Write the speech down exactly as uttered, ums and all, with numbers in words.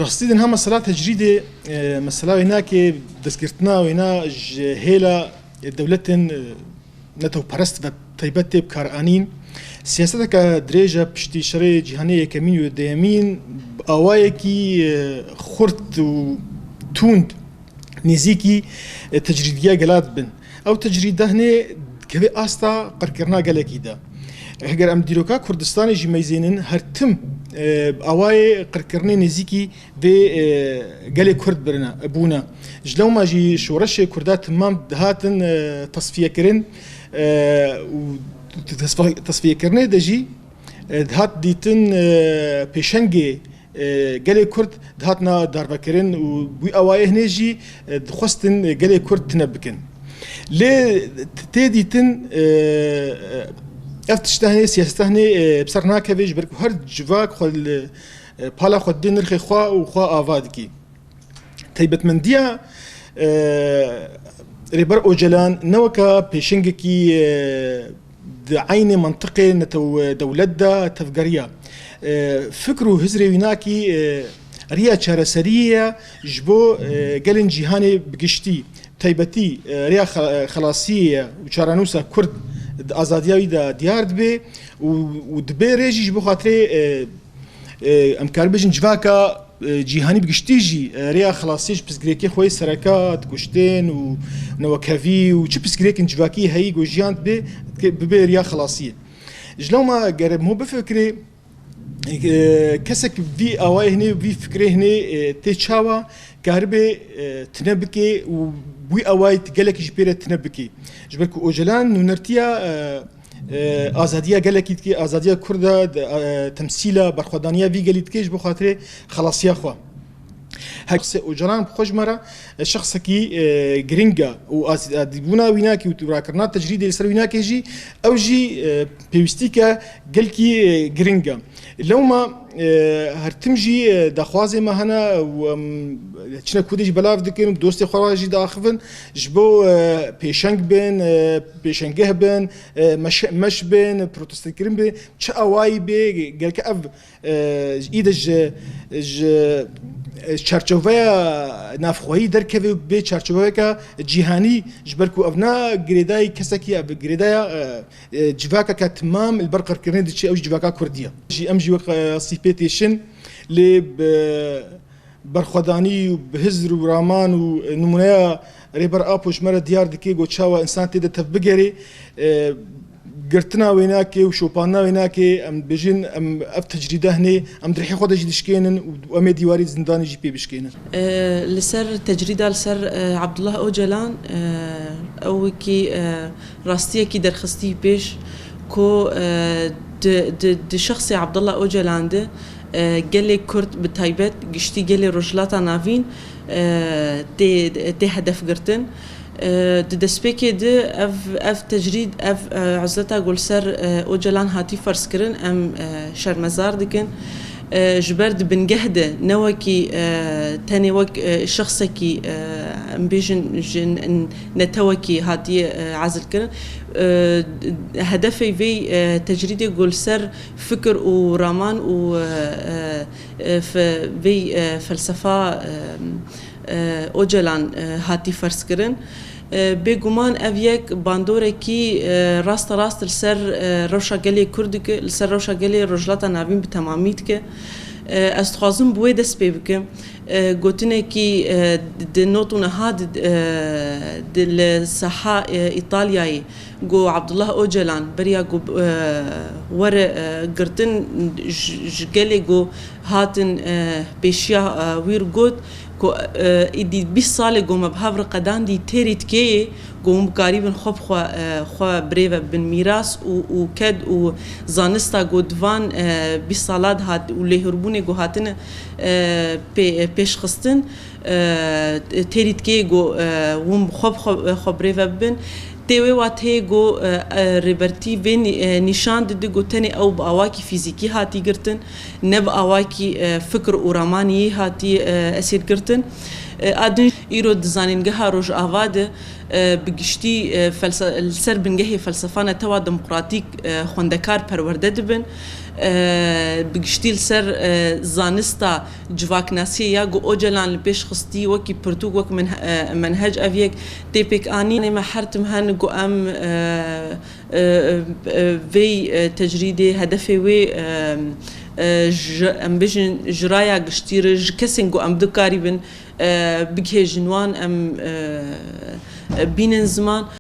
Qistî din ha mesela tecrîdê, e, mesela wênakê destgirtina wêna ji hêla, e, dewletên, e, netewperest ve taybet tê bikaranîn. Siyaseteke dirêj e piştî şerê cîhanê yekemîn û duyemîn bi awayekî, e, xurt û tund nêzîkî, e, tecrîdiya gela dibin. Ew tecrîde hinê dikeve asta qirkirina gelekî de. Heger em dîroka Kurdistanê jî meyzênin, her tim, e, bi awayê qirkirinê nêzîkî vê, e, gelê Kurd birine, bûne. Ji lewma jî şoreşê Kurda timam dihatin, e, tesfiyekirin, e, û tesf-, tesfiyekirinê de jî, e, dihat dîtin, e, pêşengê, e, gelê Kurd dihatina darvekirin û wî awayê hinê jî, e, dixwestin, e, gelê Kurd tine bikin. Lê tê dîtin, e, ev tişte hinê, siyasete hinê, e, bi ser nakeve ji ber ku her civak xwe li, e, pala xwe didê nirxê xwe û xwe ava dikî. Taybetmendiya, e, Rêber Ocalan ne weka pêşengekî, e, di eynê mentiqê netew-, dewlet de tevgeriya. E, fikr û hizrê wînakî, e, riya çareseriyê ye ji bo, e, gelên cîhanê bi giştî, taybetî, e, riya xe-, xelasiyê ye û çarenûsa Kurd di azadiya wî de diyar dibe û, û dibe rê jî ji bo xatirê, e, e, em karibêjin civaka, e, cîhanî bi giştî jî, e, rêya xelasiyê ji pirsgirêkê xwe yê sereke, di kuştên û newekevî û çi pirsgirêkên civakî heyî ku jiyan dibe, ke-, bibe rêya xelasiyê. Ji lewma gere mo bifikirê, e, kesek vî awayê hinê, vî fikrê hinê, e, tê çawa karibe, e, tine bike û wî awayî gelekî jî pê re tine bike. Ji ber ku Ocalan nûnertiya, e, e, azadiya gelekî dike, azadiya Kurda, de, e, temsîla berxwedaniya vî gelî dike ji bo xatirê xelasiya xwe. Her şexsê Ocalan bi xwe ji me re, e, şexsekî, e, giring e û az-, e, dîbûna wînakî û rakirina tecrîdê li ser wînakê jî, ew jî, e, pêwîstîke gelkî, e, giring e. Lewma, e, her tim jî, e, daxwazê me hene û em çine Kurdê jî belav dikin û dostê xwe re jî diaxivin ji bo, e, pêşeng bin, e, pêşengeh bin, e, meş-, meş bin, protestokirin bin, çi awayî bê, gelke ev, e, î de ji, ji, ji çarçoveya navxweyî derkeve û bê çarçoveyeke cîhanî, ji ber ku ev na girêdayî kesekî, ev girêdaya, e, e, civakeke timam li ber qirkirinê diçe, ew jî civaka Kurdî ye. Jî em jî wek, e, sîpê têşin, lê bi berxwedanî û bi hizr û raman û, e, nimûneya Rêber Apo ji me re diyar dike ku çawa însan tê de tevbigerê, e, girtina wênakê û şopandina wênakê, em dibêjin, em ev tecrîde hinê, em di rihê xwe de jî dişkênin û em ê dîwarê zindanê jî pê bişkênin. E, li ser tecrîda li ser, e, Abdullah Ocalan, e, ew wekî, e, rastiyekî derxistî pêş ku, e, di, di, di şexsê Abdullah Ocalan de, e, gelê Kurd bi taybet giştî gelê Rojhilata Navîn, e, tê, tê hedef girtin. E, di destpêkê de ev, ev tecrîd, ev, e, uzleta ku li ser, e, Ocalan hatî ferzkirin, em, e, şermezar dikin. E, ji ber di bingeh de ne wekî, e, tenê wek, e, şexsekî, e, em bêjin ji n-, n-, netewekî hatiye, e, ezilkirin. E, hedefê vê, e, tecrîdê ku li ser fikir û raman û, e, e, e, fe-, vê, e, felsefa, e, e, Ocalan, e, hatî ferzkirin. E, bêguman ev yek bandorekî, e, rasterast li ser, e, rewşa gelê Kurd dike, li ser rewşa gelê Rojhilata Navîn bi temamî dike. E, ez dixwazim bi wê dest pê bikim. E, gotinekî, e, di not û niha di, e, di li saha, e, Îtalyayê ku Abdullah Ocalan beriya ku, e, were, e, girtin ji, ji gelê ku hatin, e, pêşiya, e, wî re got ku, e, êdî bîst sal e ku me bi hev re qedandî têrî dikeyê ku hûn bikarîbin xwe bi xwe, e, xwe birêve bibin mîras û, û ked û zanista ku di van, e, bîst sala de hat û lêhûrbûnê ku hatine, e, pê-, pêşxistin, e, têrî dikeyê ku, e, hûn bi xwe bi xwe, xwe birêve bibin. Tê wê wateyê ku, e, e, rêbertî vê nî-, e, nîşan dide ku tenê ew bi awakî fîzîkî hatî girtin, ne bi awakî, e, fikr û ramanî hatî, e, esêr girtin. E, a din îro di zanîngeha Rojava de, e, bi giştî, e, felse-, li ser bingehê felsefa netewa demokratîk, e, xwendekar perwerde dibin. E, bi giştî li ser, e, zanista civaknasiyê ya ku Ocalan li pêş xistî wekî pirtûk, wek min-, e, menhec ev yek tê pêk anîn. Ê me her tim hen ku em, e, e, e, vê, e, tecrîdê hedefê wê, e, e, ji, em bêjin ji raya giştî re ji kesên ku em dikarîbin, e, bigihêjin wan, em, e, e, bînin ziman.